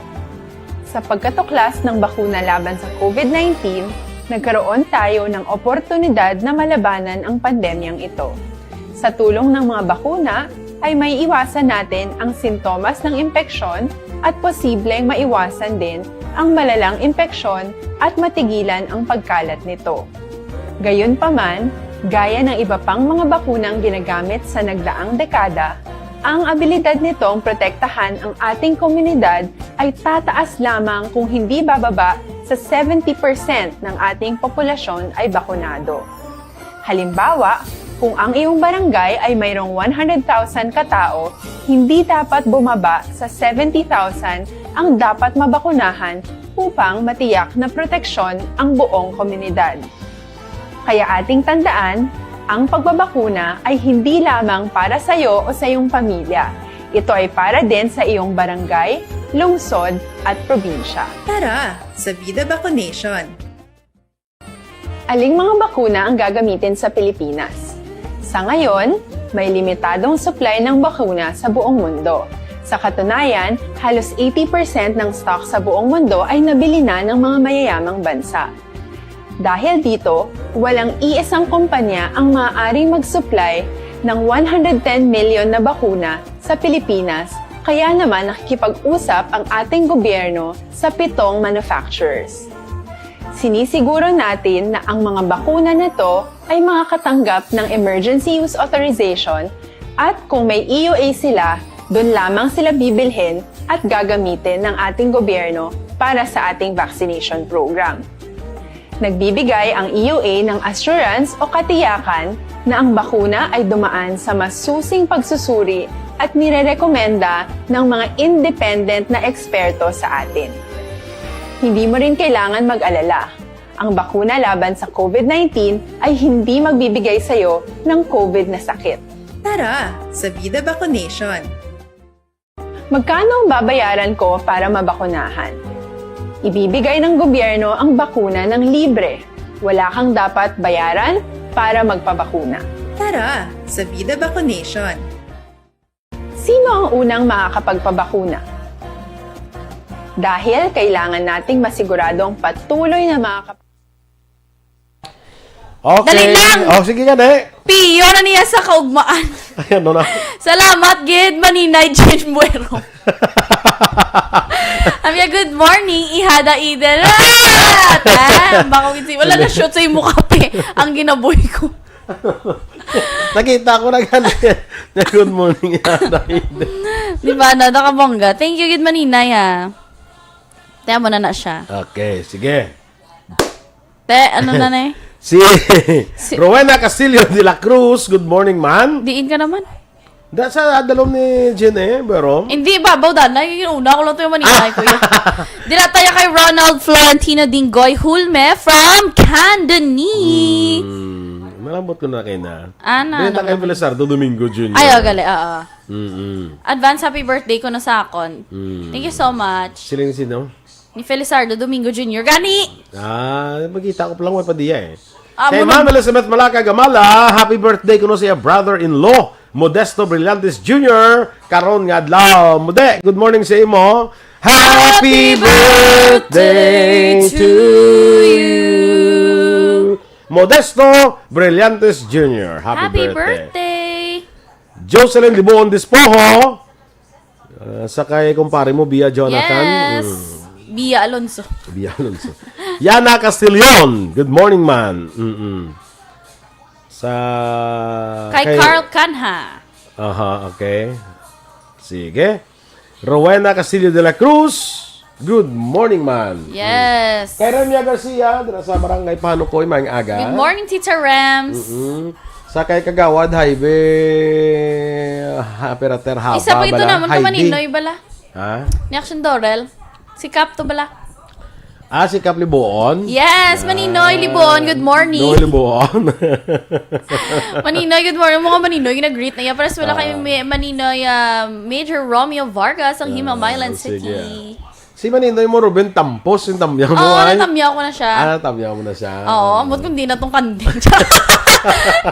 Sa pagkatuklas ng bakuna laban sa COVID nineteen, nagkaroon tayo ng oportunidad na malabanan ang pandemyang ito. Sa tulong ng mga bakuna, ay maiiwasan natin ang sintomas ng impeksyon at posibleng maiwasan din ang malalang impeksyon at matigilan ang pagkalat nito. Gayunpaman, gaya ng iba pang mga bakunang ginagamit sa nagdaang dekada, ang abilidad nitong protektahan ang ating komunidad ay tataas lamang kung hindi bababa sa seventy percent ng ating populasyon ay bakunado. Halimbawa, kung ang iyong barangay ay mayroong one hundred thousand katao, hindi dapat bumaba sa seventy thousand ang dapat mabakunahan upang matiyak na proteksyon ang buong komunidad. Kaya ating tandaan, ang pagbabakuna ay hindi lamang para sa iyo o sa iyong pamilya. Ito ay para din sa iyong barangay, lungsod, at probinsya. Tara, sa Vida Vaccination! Aling mga bakuna ang gagamitin sa Pilipinas? Sa ngayon, may limitadong supply ng bakuna sa buong mundo. Sa katunayan, halos eighty percent ng stock sa buong mundo ay nabili na ng mga mayayamang bansa. Dahil dito, walang iisang kumpanya ang maaaring mag-supply ng one hundred ten million na bakuna sa Pilipinas, kaya naman nakikipag-usap ang ating gobyerno sa pitong manufacturers. Sinisiguro natin na ang mga bakuna na to ay makakatanggap ng emergency use authorization at kung may E U A sila, doon lamang sila bibilhin at gagamitin ng ating gobyerno para sa ating vaccination program. Nagbibigay ang E U A ng assurance o katiyakan na ang bakuna ay dumaan sa masusing pagsusuri at nirerekomenda ng mga independent na eksperto sa atin. Hindi mo rin kailangan mag-alala. Ang bakuna laban sa COVID nineteen ay hindi magbibigay sa iyo ng COVID na sakit. Tara sa Vida Vaccination! Magkano ang babayaran ko para mabakunahan? Ibibigay ng gobyerno ang bakuna ng libre. Wala kang dapat bayaran para magpabakuna. Tara sa Vida Vaccination! Sino ang unang makakapagpabakuna? Dahil kailangan nating masigurado ang patuloy na makakap- Okay. Dali lang! Oh, sige nga, di. Piyo na niya sa kaugmaan. Ay, ano na? Salamat, gid, Maninay Jane Buero. Amya, good morning, Ihada Eden. Ah! Tam, bako gid si-, wala na shoot sa imo kape. Ang ginaboy ko. Nakita ko na gani. Good morning, Ihada Eden. Di ba, no? Nakabongga. Thank you, gid, Maninay, ha. Tama na na siya. Okay, sige. Te, ano na na eh? Si, si Rowena Castillo de la Cruz, good morning, man. Diin ka naman? Da sa dalom ni Jen eh, pero... Hindi, babaw, danay. Yung una ko lang ito yung maninay ko. Dira tayo kay Ronald Florentino Dinggoy Hulme from Candoni. Hmm, malambot ko na kayo na. Ana, Dito ano kay naman? Felizardo Domingo Junior. Ay, oh, gali, oo. Mm-mm. Advance happy birthday ko na sa akon. Mm. Thank you so much. Sila yung sino? Ni Felizardo Domingo Junior. Gani! Ah, magkita ko pa lang, may padiya eh. Ah, Kay muna- Ma'am Elizabeth Malaca Gamala, happy birthday kuno sa iya brother-in-law, Modesto Brillantes Junior, karon nga adlaw. Mude, good morning sa imo. Happy birthday to you, Modesto Brillantes Junior. Happy Happy birthday. birthday! Jocelyn Libuon Dispoho, Ah, sa kay kumpare mo, Bia Jonathan? Yes. Mm. Bia Alonso. Bia Alonso. Yana Castillon. Good morning, man. Mm-mm. Sa Kay kay Carl Canha. Aha, okay. Sige. Rowena Castillo de la Cruz. Good morning, man. Yes. Kay Remia Garcia, dira sa Barangay Panukoy, maayong aga. Good morning, Tita Rems. Mm-mm. Sa kay Kagawad Jaime, ha, Perater Haba Isa pa ito bala? Naman, Jaime. Maninoy bala. Ha? Ni Action Dorel. Si Cap to bala. Ah, si Cap Libuon? Yes, Maninoy Libuon, good morning. Noy Libuon. Maninoy, good morning. Mga Maninoy, nag-greet na yan. Para sa wala Ah. kayong may, Maninoy, ah, Major Romeo Vargas, ang Hima, Ah, Island sige. City. Si Maninoy mo, Ruben, tampos yung tamyaw mo, Oo, ay? Natamyaw ko na siya. Ah, natamyaw mo na siya. Oo, ambot kung di na tong kanding.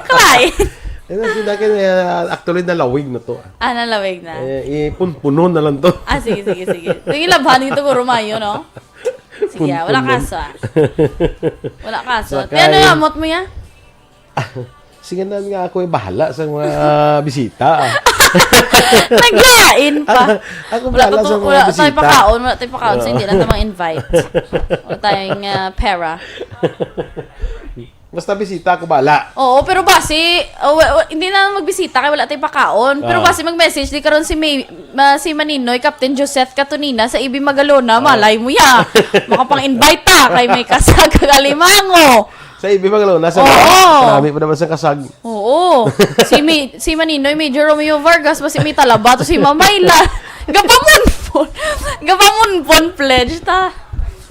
Client. Eh, na, sila kayo, eh, actually, nalawig na to. Ah, nalawig na. Eh, ipunpunon na lang to. Ah, sige, sige, sige. Sige, labhan ito ko, Romayo, no? Sige, ah, wala Punpunon. Kaso, ah. Wala kaso. Sakay. Kaya ano yung amot mo, ya? Sige na nga, ako ay bahala sa mga bisita. Naglain pa. Ako, ako Wala bahala to, sa mga wala bisita. Tayo pakaon, wala tayo pakaon, so Oo. Hindi na tayo ma-invite. Wala tayong, ah, pera. Basta bisita, ako bahala. Oo, pero basi, oh, wa- wa- hindi na magbisita kay wala tayong pakaon. Pero Ah. Basi mag-message di karon si May, ma- si Maninoy, Captain Joseph Catunina sa Ibi Magalona, Ah. Malay mo ya. Makapang-invite ta kay may kasag kag alimango. Sa Ibi Magalona, sa Oo. Marami pa naman sa kasag. Oo. Si Mi, si Maninoy, Major Romeo Vargas, basi may talaba to si Mamayla. Gapamunpon. Gapamunpon pledge ta.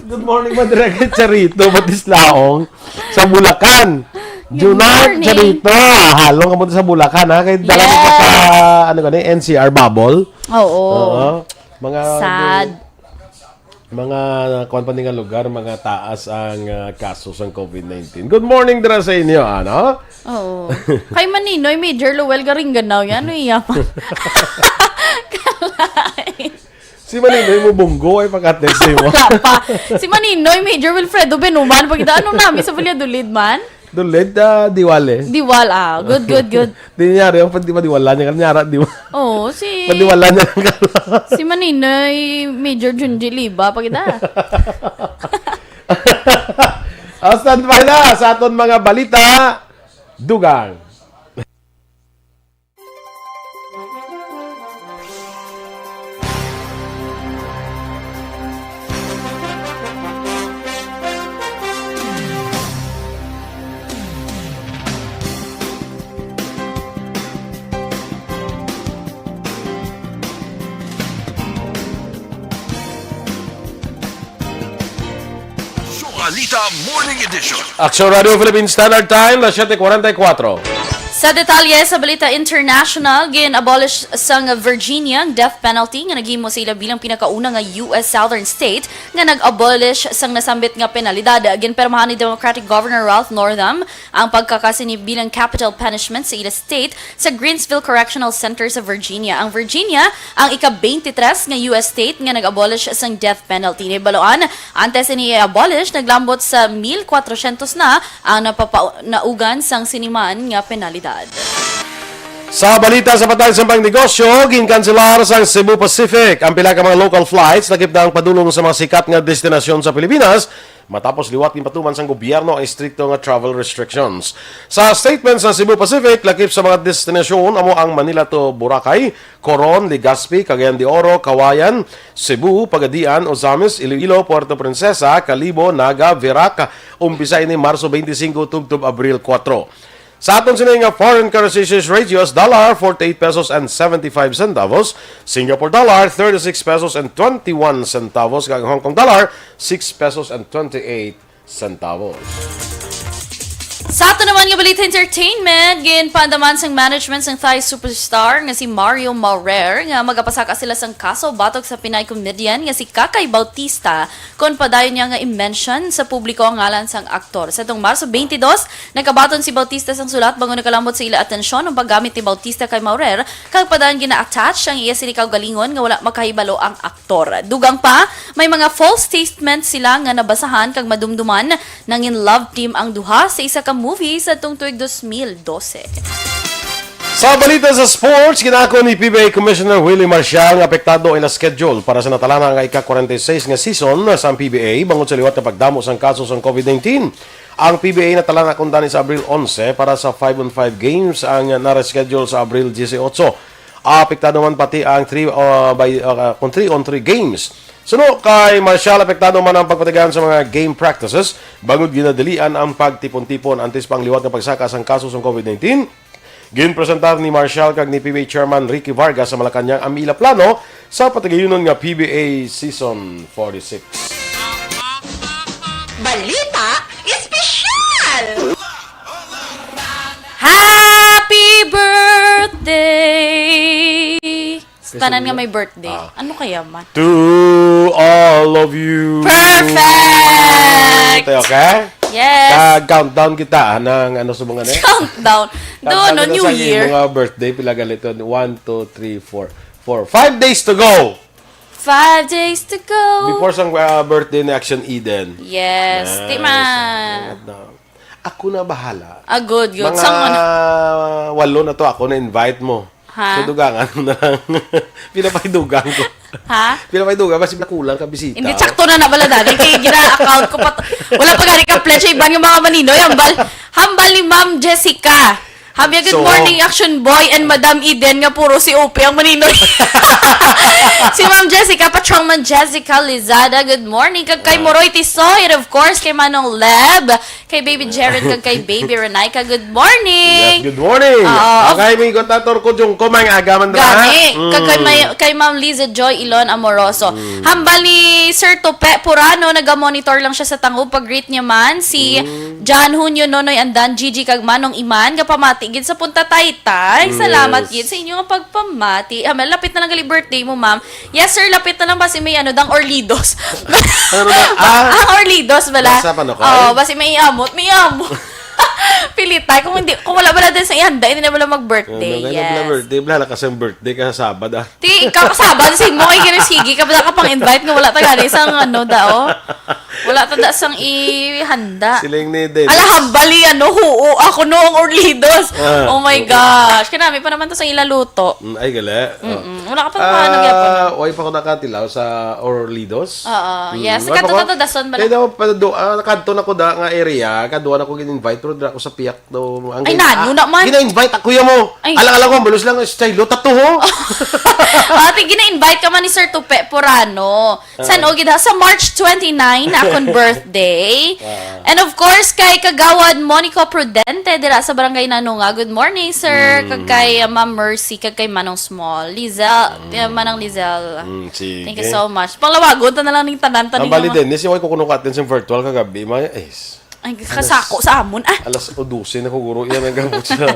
Good morning, Madre Charito, Batislaong, sa Bulacan. Good Junard morning. Charito, halong ka mo sa Bulacan, ha? Kay dala mo pa sa, Yes. ano gani, N C R bubble. Oo. Oo. Mga Sad. Mga kuwan pa ni nga lugar, mga taas ang, ah, kaso sang COVID nineteen. Good morning dira sa inyo, ano? Oo. Kay Maninoy, Major Lowell Garinganaw yan, ano iya pa? Kalay. Si Maninoy mo bunggo ay pagka-text mo. Wala pa. Si Maninoy, Major Wilfredo Benuman, pagkita, ano namin sa Valladolid man? Dulid, ah, diwale. Diwal, ah. Good, good, good. Di niya rin, pag di madiwala niya, kanya ra, di ba? Oo, si Madiwala niya lang ka. Si Maninoy Major Junji Liba, pag ita. Ah, standby na sa aton mga balita. Dugang. Balita Morning Edition. Aksyon Radio Philippine Standard Time, las siete cuarenta y cuatro. Sa detalye sa balita international, gin-abolish sang Virginia ang death penalty nga naghimo sa ila bilang pinakauna nga U S southern state nga nag-abolish sang nasambit nga penalidad. Ginpermahan ni Democratic Governor Ralph Northam ang pagkakasini bilang capital punishment sa ila state sa Greensville Correctional Center sa Virginia. Ang Virginia ang ika-twenty-three nga U S state nga nag-abolish sang death penalty. Nabaloan, antes ini i-abolish, naglambot sa mil kwatrosyentos na ang napapa- naugan sang siniman nga penalidad. Sa balita sa patag sa pangnegosyo, ginkanselar sang Cebu Pacific ang pila ka mga local flights lakip na ang padulong sa mga sikat nga destinasyon sa Pilipinas matapos liwat ginpatuman sang gobyerno ang estrikto nga travel restrictions. Sa statement sa Cebu Pacific, lakip sa mga destinasyon amo ang Manila to Boracay, Coron, Legazpi, Cagayan de Oro, Cauayan, Cebu, Pagadian, Ozamiz, Iloilo, Puerto Princesa, Kalibo, Naga, Virac. Umpisa ini Marso twenty-five tubtob Abril four. Sa aton sini nga foreign currency exchange rate, U S dollar, forty-eight pesos and seventy-five centavos, Singapore dollar, thirty-six pesos and twenty-one centavos, kag Hong Kong dollar, six pesos and twenty-eight centavos. Sa ato naman nga balita entertainment, ginpaandaman sang management sang Thai superstar nga si Mario Maurer nga magapasaka sila sang kaso batok sa Pinay comedian nga si Kakay Bautista kon padayon niya nga i-mention sa publiko ang ngalan sang aktor. Sa tong Marso twenty-two, nagkabaton si Bautista sang sulat bangod nakalambot sa ila atensyon ang paggamit ni Bautista kay Maurer kag padayon gina-attach ang iya sini kaugalingon nga wala makahibalo ang aktor. Dugang pa, may mga false statements sila nga nabasahan kag madumduman nangin love team ang duha sa isa ka movie sa tong tuig dos mil dose. Sa balita sa sports, ginako ni P B A Commissioner Willie Marcial nga apektado ang ila schedule para sa natalana nga ika-forty-six nga season sa P B A bangod sa liwat nga pagdamo sang kaso sang COVID nineteen. Ang P B A natalana kuntani sa Abril onse para sa five on five games ang nare-schedule sa Abril dieciocho. Apektado man pati ang three, uh, by, uh, kung three on three games. Suno kay Marcial, apektado man ang pagpatigayon sa mga game practices bangod ginadalian ang pagtipon-tipon antes pa ang liwat nga pagsaka sang kaso sang COVID nineteen. Ginpresentar ni Marcial kag ni P B A Chairman Ricky Vargas sa Malacañang ang ila plano sa patigayunon nga P B A Season forty-six. Balita Espesyal! Happy birthday! Sa tanan nga may birthday. Ah. Ano kaya man? To all of you. Perfect! Okay, okay? Yes! Kag countdown kita, ah, ng ano sa mga na. Countdown. Doon, Countdown no, kita New sa Year. Mga birthday, pila galit yun? One, two, three, four. Four. Five days to go! Five days to go. Before sang, ah, birthday ni Action Eden. Yes, di ma. Ako na bahala. Ah, good, good. Mga Sa mga walo na to, ako na-invite mo. Ha? So, dugangan mo na lang. Pila pa yung dugang ko? Ha? Pila pa yung dugang? Basi kulang ka bisita. Hindi, sakto na nabala, Dani. Kaya gina-account ko pa. Wala pa gani ka pledge sa iban yung mga maninoy. Hambal, hambal ni Ma'am Jessica. Hambia, good So, morning, Action Boy and Madam Eden, nga puro si Upi ang maninoy. Si Ma'am Jessica, Patrolman Jessica Lizada, good morning. Kag kay Moroy Tisoy, and of course, kay Manong Leb, kay Baby Jared, kag kay Baby Renaika, good morning. Yes, good morning. Oo. Okay, may got na Torco Jungko, may agaman na. Gani, Mm. kag kay, may, kay Ma'am Liza Joy Ilon Amoroso. Hambal ni Sir Tupe Purano, naga-monitor lang siya sa Tango. Pag-greet niya man si John Hunyo, Nonoy Andan, Gigi, kag Manong Iman, nga pamati gid sa Punta Taytay. Salamat Yes. gid sa inyo nga pagpamati. Ah, malapit na lang gali birthday mo, ma'am. Yes, sir, lapit na lang, basi may ano, dang Orlidos. Ano na? Ah. Ang Orlidos, bala. Nasa pa na ko, Oo, ay? Basi may iamot, may iamot. Pilitay, kung hindi, kung wala bala din sa ihanda, hindi na wala mag-birthday. Ano, kaya Yes. wala birthday, wala kasi ang birthday ka sa Sabado. Ti, ikaw, kasabad sa imo, ay, gani, sige ka, bala ka pang-invite nga wala ta gani sang, ano, dao. Wala ta da sang ihanda. Siling ni Dennis. Ala, hambal ni, ano, huo, ako no, ang Orlidos. Ah. Oh my gosh. Kanami pa naman to sa ilaluto. Mm, ay, gali. Oh. Mm, wala ka pa, ano, gyapon. Ah, way pa ko nakatilaw sa Orlidos. Oo, Mm, yes. way pa Kadto ko- ta to dason bala. Kaya daw, pa do, ah, kadto na ko da nga area, kadto na ko gin-invite, pero dira ko sa piyak do. Ang Ay, gin- nano ah, naman? Gina-invite ako yan mo. Ay. Alang-alang ko, ang balos lang, style, tato ho. Ate, gina-invite ka man ni Sir Tupe Purano. San o gid ha? Sa March twenty-nine, akon birthday. And of course, kay Kagawad Monico Prudente, dira sa Barangay Nanunga. Good morning, sir. Kag kay, uh, Ma'am Mercy, kag kay Manong Small. Lizelle, uh, Manang Lizelle. Mm, sige. Thank you so much. Panglawagon ta na lang ning tanan, Ang taning bali mga din, ni si Way ko kuno katin sa virtual kagabi, may, eh, s- Ay, kasako sa amon. Ah, alas o dose na ko, guro. Yan ang gabot siya.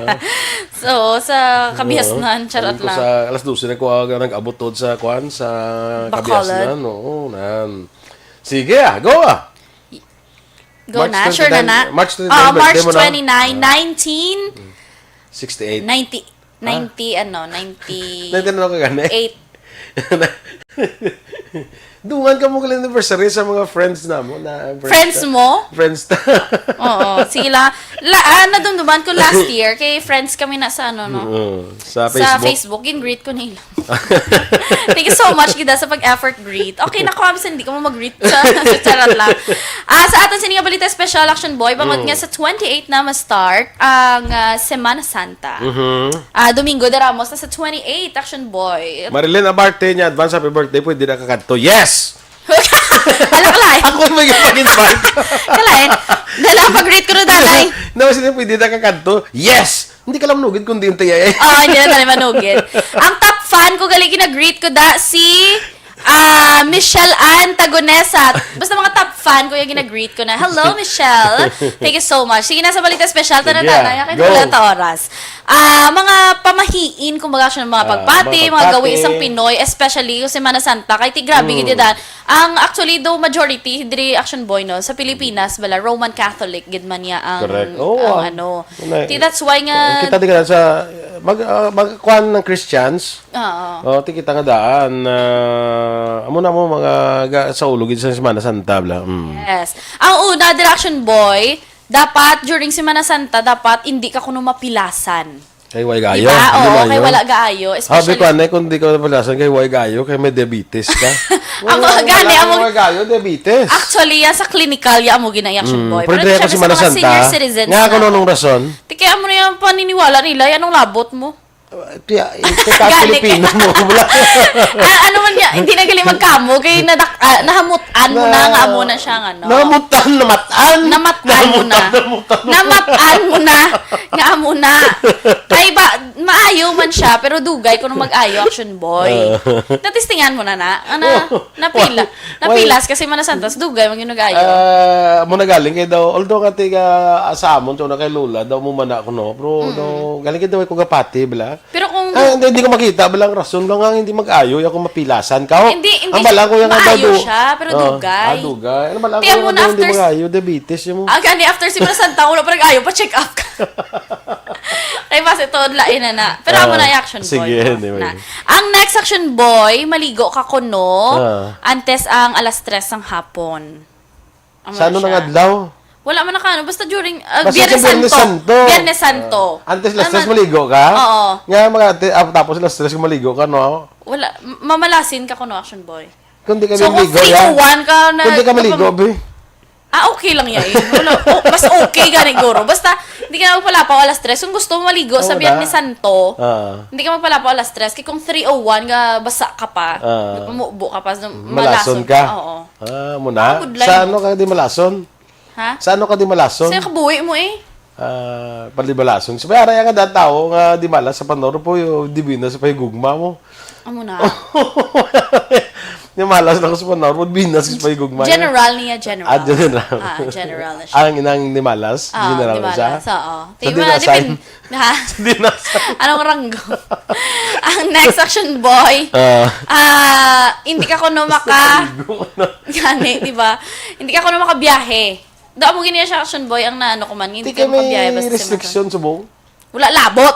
So, sa kabihasnan, Oo. charot Sabi ko lang. Sa alas dose na ko, ah, nag-abot tod sa, kwan, sa Bacolod. Kabihasnan. Oo, nan. Sige, ah, go, ah. Go March na, sure na twenty-nine, na. March twenty-nine, Oo, March birthday mo na? twenty-nine, Ah. nineteen, Sixty-eight. ninety, Ah. ninety, ano, ninety-eight. Ninety na ka gani? Dungan ka mo kay anniversary sa mga friends namo na Friends ta. mo? Friends ta. Oo, sige lang. La, ah, nadumduman ko last year, kay friends kami na sa ano, no? Oo, sa Sa Facebook. Facebook, gin-greet ko nila. Thank you so much, gida, sa pag-effort greet. Okay na ko, absent, hindi ko mo mag-greet sa, sa charot lang. Ah, sa aton sini nga balita special, Action Boy, bangod Mm. nga sa twenty-eight na ma-start ang, ah, Semana Santa. Mhm. Ah, Domingo de Ramos na sa twenty-eight, Action Boy. Marilyn Abarte niya, advance happy birthday, pwede na kakadto. Yes! Ala, kalain. Ako may pag-invite. Kalain. Dala, pag-greet ko na, danay. No, sino pwede na kakadto? Yes! Hindi ka lang manugid, kundi yung tiyay. Oo, hindi na tayo manugid. Ang top fan ko, gali, ginag-greet ko da, si, ah, Michelle Ann Tagonesa. Basta mga top fan ko, yung ginag-greet ko na, "Hello, Michelle. Thank you so much." Sige na sa balita special, tara Sige, na, ah. Kaya Go. wala ta oras. Ah, mga pamahiin, kumbaga, siya ng mga Ah, pagpati, mga mga pagpati. gawi isang Pinoy, especially yung Semana Santa. Kay ti grabe, Mm. gid yan. Ang, actually, though majority, diri Action Boy, no, sa Pilipinas, bala, Roman Catholic, gid man niya ang, Correct. Oo, ang ah. ano. Wala, Ti, that's why nga kita di ka sa, mag, ah, magkuhan ng Christians. Oo. Oh, ti kita nga daan, ah, amo na mo mga ga, sa ulo, gid sa Semana Santa, bla. Mm. Yes. Ang una, diri Action Boy, dapat during Semana Santa, dapat hindi ka kuno mapilasan. Kay way Di gaayo. ba? Hindi Oo, kay maayo. wala gaayo, Sabi especially ko, anay, kung di ka mapilasan, kay way gaayo, kay may diabetes ka. Ang Wala, gani, wala, ang way gaayo, diabetes. Actually, ya sa clinical, ya amo gina-, Action Mm, Boy. pero Pero dre ako syempre, si sa mga Manasanta, senior citizens nga ako na. nung rason. Ti kaya mo na yung paniniwala nila, yan ang labot mo. Uh, tiya, ikaw Gani Pilipino kaya. mo, wala. Ah, ano man niya, hindi na gali magkamo, kay nadak-, ah, nahamutan mo na Na, nga amo na siya, nga, no? Namutan, namatan. Namatan mo na. Namutan, namutan. Namatan mo na. Nga amo na. Kay ba, maayo man siya, pero dugay kuno mag-ayo, Action Boy. Ah. Natistingan mo na na. Ana, Oh, napila. why? Napilas kasi Manasanta, dugay man gyud nag-ayo. Ah, mo na galing kay daw, although nga tiga, ah, sa amon, to na kay Lola, daw mo man ako, no? Pero, Mm. no, galing kay daw, ko gapati, bala. Pero kung Ah, hindi, hindi ko makita, bala ang rason, bala nga hindi mag-ayo, ako mapilasan ka, oh. Hindi, hindi Ang bala ko yung maayo nagadu- siya, pero Oh, dugay. ah, dugay. Ano bala Kaya ko mo na yung hindi after mag-ayo, diabetes yung Ah, gani after si Manasanta, wala pa nag-ayo, pa-check up ka. Kay base to, lain na na. Pero amo Ah, na yung Action Boy, sige, no? anyway. Na. Ang next Action Boy, maligo ka kuno Ah. antes ang alas tres ng hapon. Amo Sa na ano siya. nang adlaw? Wala man naka, ano, basta during, ah, Basta Biyernes sa Biyernes Santo. Santo. Biyernes Santo. Ah, antes las Ano tres man? maligo ka? Oo. Nga, mga ate, ah, tapos las tres maligo ka, no? Wala, m-, mamalasin ka kuno, Action Boy. Kung di ka So, kung maligo, three oh one ka na, Kung di ka maligo, be. Ah, okay lang yan, eh. Wala, oh, mas okay gani, guro. Basta, hindi ka na magpalapaw alas tres. Kung gusto mo maligo sa Oo, Biyernes na. Santo, Ah. hindi ka magpalapaw alas tres. Kaya kung three oh one nga basa ka pa, Ah. napamubo ka pa, so, Malason malason ka? ka, oo. Ah, mo na? Ah, good line. Sa ano ka di malason? Ha? Sa ano ka di malason? Sa kabuhi mo, eh. Ah, palibalason. Sabi, ara, yan nga daan tao nga di malas sa panor po, yung di binas sa pahigugma mo. Amo na. Yung malas lang sa panor po, binas sa pahigugma niya. General niya, general. Ah, general. Ah, general na siya. Ang inang di malas, Ah, general di na siya. malas, oo. Sa Di ba, di din-, ha? Di na sa Anong ranggo? Ang next Action Boy, Ah. ah, hindi ka kuno maka-, Sa pahigugma na. Gani, di ba? Hindi ka kuno makabiyahe. Do, amo gini siya, Action Boy, ang naano ko man, hindi Di ka ka may makabiyahe basta sa restriction, Semana. Subong? Wala labot.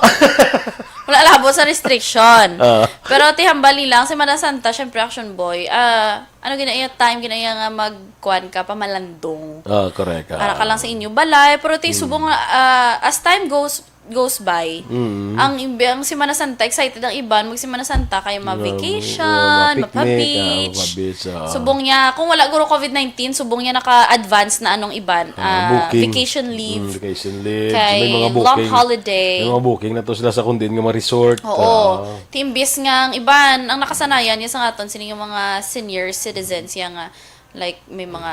Wala labot sa restriction. Ah. Pero ti hambal nila, ang Semana Santa, syempre, Action Boy, ah, ano, gina-, iya time, gina-, iya nga magkuan ka, pamalandong. Ah, correct, ah. Ara ka lang sa inyo balay, pero ti Mm. subong, ah, as time goes, goes by, Mm. ang imbi-, ang Semana Santa, excited ang iban, mag Semana Santa, kay Nga, ma-vacation, ma-picnic, ah, mapa-beach. ma-beach, ah. Subong niya, kung wala guro covid nineteen, subong niya naka-advance na anong iban, Ah, ah, booking. vacation leave. Mm, vacation leave. Kay May mga long booking. holiday. May mga booking na to sila sa kundin nga mga resort. Oo. Ah. Ti imbis nga ang iban, ang nakasanayan niya sa aton, sini nga mga senior citizens, ya nga, Like, may mga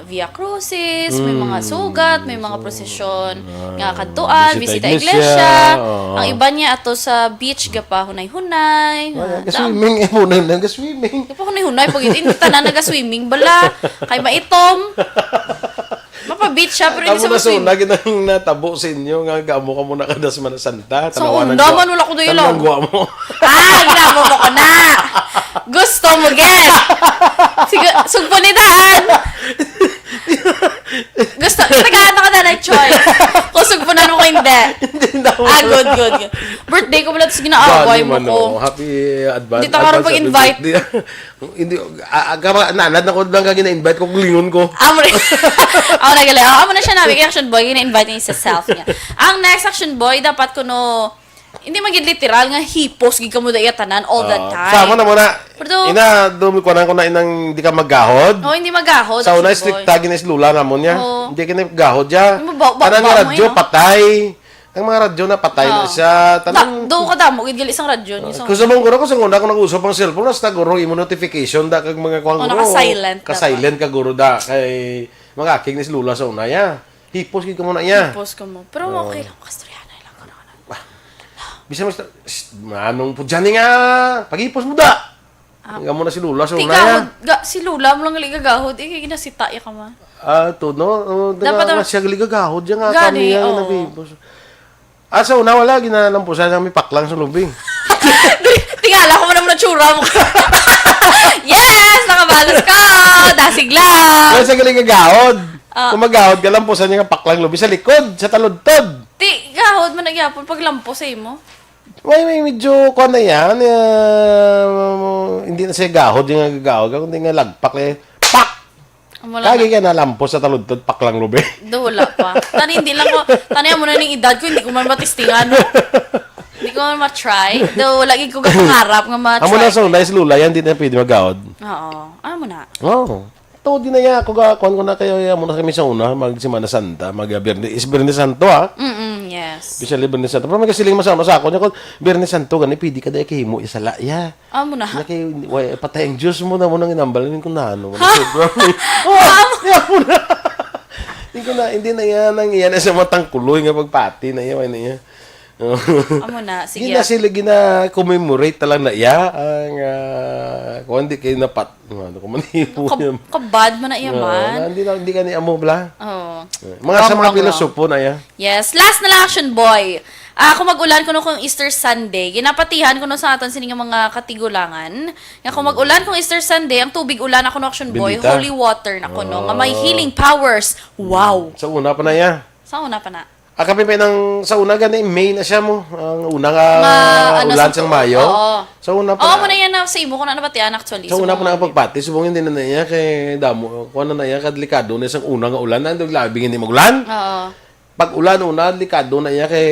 Via Crucis, may mga Mm. sugat, may mga prosesyon Ah, nga kadtuan, bisita bisita iglesia. Iglesia, oo. Ang iban niya ato sa beach, gapahunay-hunay. Wala, Ah, ga-swimming, eh, muna na, ga-swimming. Gapahunay-hunay, pag hindi tanan naga-swimming, bala. Kay maitom. Mapa-beach siya, pero hindi Amo sa na, so, ma-swim. Lagi nang natabo sa inyo nga gamo ka muna kada Semana Santa. So, Tanawan ang unda gwa-, man, wala ko dahil tanawan lang. Gwa mo. Ah, ginamo mo ko na. Gusto mo, gid. Sige, sugpo ni daan. Gusto, tagaan ako na ng choice. Kung sugpunan mo ko, hindi. Hindi daw. Ah, good, good, good. Birthday ko pala, tapos ginaaway Gani mo man, ko. Oh. Happy advance, Hindi ta karon advance happy pag-invite. Birthday. Hindi, ah, ah, kama, nanad na ko lang ka gina-invite ko, lingon ko. Amo na, amo na gali. Oh, amo na siya namin, kaya action boy, gina-invite niya sa self niya. Ang next action boy, dapat kuno, hindi man gid literal nga hipos gid kamo da iya tanan all the Ah, time. Sama na mo na. Pero Ina, dumi ko na, ko na inang di ka maggahod. Oh, hindi maggahod, Sa una, action boy. Strikta gina si Lola namon niya. Oo. Hindi ka na gahod niya. Yung ba-, ba-, Tanan nga ba mo radyo, yun, no? Patay. Ang mga radyo na patay na Oo. siya. Da-, Tanan do ka damo, gid gali isang radyo niyo, Ah, sa kung sa mong guro, kung sa una, kung nag-usap ang cellphone, hasta guro, imo notification, da, kag mga kuwang Oh, guro. Naka-silent dapat. Ka-silent ka guro, da. Kay mga aking ni si Lola sa una, ya. Hipos gid ka mo na, ya. Hipos ka mo. Pero Oo. Okay lang, makastorya na lang ko na. Ah, bisa mo, shh, manong po dyan nga, paghipos mo, da. Ah. Nga mo na si Lola sa Ti una, ya. Gahod, ga-, si Lola mo lang gali gagahod, eh, kay ginasita ya ka man. Ah, to, no? Oh, Dapat dapat ang siya gali gagahod, ya nga Gani, kami, ya, oo. Naghipos. Ah, sa una, wala, ginalampusan niya may paklang sa lubing. Tingala ko man ang tsura mo. Yes! Nakabalos ka! Dasig lang! Wala siya gali gagahod. Ah. Kung maggahod ka, lampusan niya nga paklang lubing sa likod, sa taludtod. Ti, gahod man nagyapon pag lampos sa imo. May, may medyo, kuwan na yan, eh, hindi na siya gahod yung gagahod, kundi nga lagpak, eh, pak! Amo lang Kagi na. Ka nalampos sa taludtod, paklang lubing. Do, wala pa. Tani, hindi lang ko, tani, amo na ning edad ko, hindi ko man matistingan, no? Hindi ko man ma-try. Do, wala gid ko kapangarap nga ma-try. Amo na sa una, is Lola yan, di na pwede magahod. Oo. Amo na. Oo. Tuod din na yan. Ako ga, kuwan ko na kayo, yan muna kami sa una, mag Semana Santa, mag, ah, Biyernes, is Biyernes Santo, ha? Mm-mm, yes. Especially Biyernes Santo. Pero may kasiling masama sa ako, niya ko, Biyernes Santo, gani, pwede ka dahil kahimo, isala, ya. Amo na. Na kay, way, patay ang Diyos mo na mo nang inambalan ko na, ano, Ha? Sobra mo. Oh, Amo. Yan mo na. Hindi ko na, hindi na yan, ang iyan na sa matang kuloy nga pagpati na yan, way na yan. Amo na, sige. Gina sila, gina-commemorate na lang na iya, ang, ah, kung hindi kayo napat, ano, kung manipo Kab-, yan. Kabad man na iya Oo, man. Na, hindi na, hindi ka ni amo, bla? Oo. Mga Wrong, sa mga wrong, wrong. Pilosopo na iya. Yes, last na lang, Action Boy. Ah, kung mag-ulan kuno kung Easter Sunday, ginapatihan kuno sa aton sini nga mga katigulangan, nga kung mag-ulan kung Easter Sunday, ang tubig ulan ako no, Action Boy, Bendita. Holy water na kuno, nga may Oh. healing powers. Wow. Sa una pa na iya. Sa una pa na. Ah, kami pa nang sa una gani, May na siya mo. Ang una nga Nga, ano, ulan sa sang Mayo. Oo. Sa una pa Oo, na. Mo na yan na sa imo ko na nabatian actually. Sa Sa una pa mga na ang pagpati, subong hindi na na iya kay damo, kuha na na iya, kadelikado na isang una nga ulan, na labi hindi mag-ulan. Oo. Pag ulan, una, delikado na iya kay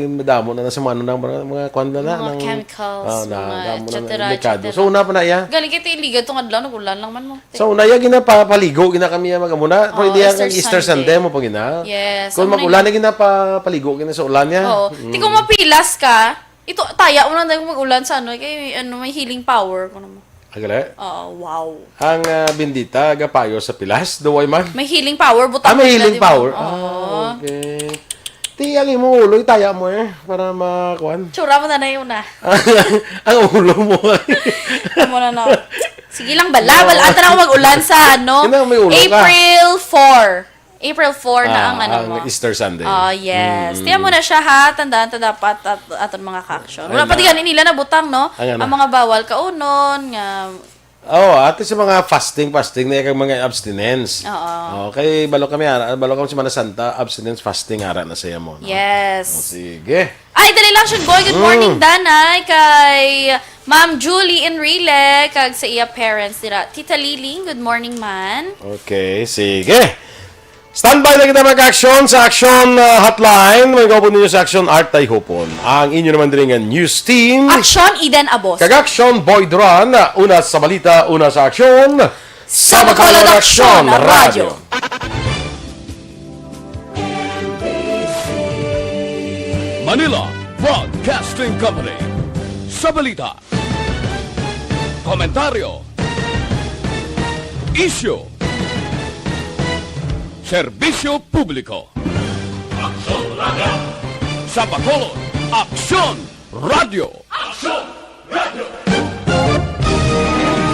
madamo na, na sa mga, ano, na, mga, mga kwan na na, Mga ng, chemicals, ah, na, mga damo na, et cetera, delikado. Et cetera. So, una pa na iya. Galing kay tiiligan tong adlaw, nag-ulan lang man mo. Sa una, iya ginapapaligo, gina kami iya mag-amuna. Pero Oo, hindi yan Easter ang Easter Sunday. Sunday mo pa gina. Yes, Kung ang mag-ulan, mga na ginapapaligo, gina sa ulan niya. Oo. Mm. Di kung mapilas ka, ito, taya mo lang dahil mag-ulan sa ano, kay ano, may healing power. Kung ano mo. Agale? Oo, wow. Ang, ah, Bendita, gapayo sa pilas, do way man? May healing power, butang Ah, may nila, healing di ba? power. Oo. Ah, okay. Ti, ang imong ulo, itaya mo eh, para makuan. Tsura mo na na yun ah. Ang ulo mo. Amo na, no. Sige lang, bala. No. Bala, ata na ako mag-ulan sa, ano, Yun ang may ulo ka. April four. April four na Ah, ang, ano ang mo. Easter Sunday. Ah, yes. Mm. Tiyan mo na siya, ha. Tandaan ta dapat at, aton mga ka-action. Ay, Wala pa na. Di gani nila nabutang, no? Ang ano? Ang mga bawal kaunon, nga Oh, ato sa mga fasting, fasting na yung mga abstinence. Oo. Okay, balo kami, ara, balo kami Semana Santa, abstinence fasting, ara na sa imo, no? Yes. Oh, sige. Ay, dali lang, Action Boy. Good Mm. morning, Danay, kay Ma'am Julie Enrile, kag sa iya parents dira. Tita Liling, good morning, man. Okay, sige. Standby na kita mag-action sa Action, uh, Hotline. May kaupon ninyo sa Action Art Tayhopon. Ang inyo naman diri nga news team. Action, Eden Abos. Kag Action, Boy Duran. Una sa balita, una sa aksyon. Sa Bacolod Action Radio. Manila Broadcasting Company. Sa balita, komentaryo, Isyu. Serbisyo publiko. Aksyon Radio. Sa Bacolod, Aksyon Radio. Aksyon